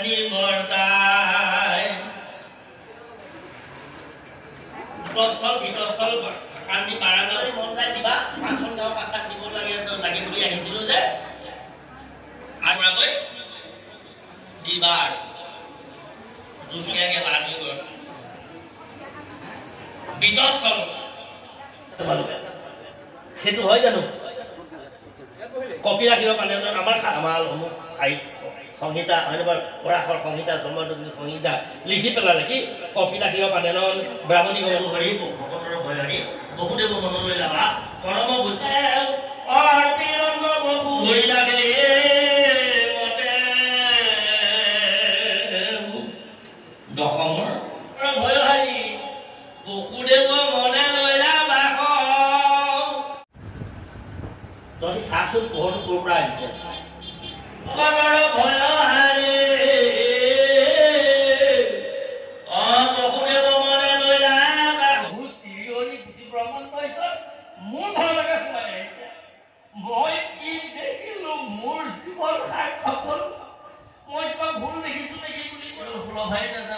নিবৰ্তাই ভিতস্থল ভিতস্থল কান্দি বাৰাঙালৈ মন যায় দিবা। পাঁচখন গাঁও পাঁচটাক দিব লাগে লাগি বুলি আহিছিলো যে আগৰাকৈ দিবাৰ দুচকীয়াকে লানি গ'ল বিতস্থল। তোমালোকে সেইটো হয় জানো? কপি ৰাখিব মানে আমাৰ আমাৰ অমুক সাহিত্য সংহিতা হয়নে বাৰু? পৰাশৰ সংহিতা, জন্মদগ্নি সংহিতা লিখি পেলালে কি কপিলা শিৰ পানেনন ব্ৰাহ্মণী হৰি ভগতৰ ভয়হৰি বহুদেৱ মনলৈ লাভা পৰম বুজে লাগে মতে দশমৰ ভয়হাৰী বসুদেৱ মনে লৈলা বাস। তহঁতি চাচোন পোহৰটো ক'ৰ পৰা আহিছে। ভয়হাৰী অ বসুদেৱ মনে লৈলা মোৰ ঘৰলৈকে সোমাই আহিছে। মই কি দেখিলো, মোৰ জীৱন সাৰ্থক হ'ল। মই কিবা ভুল দেখিছো নেকি বুলি সুলভাই নাজানো।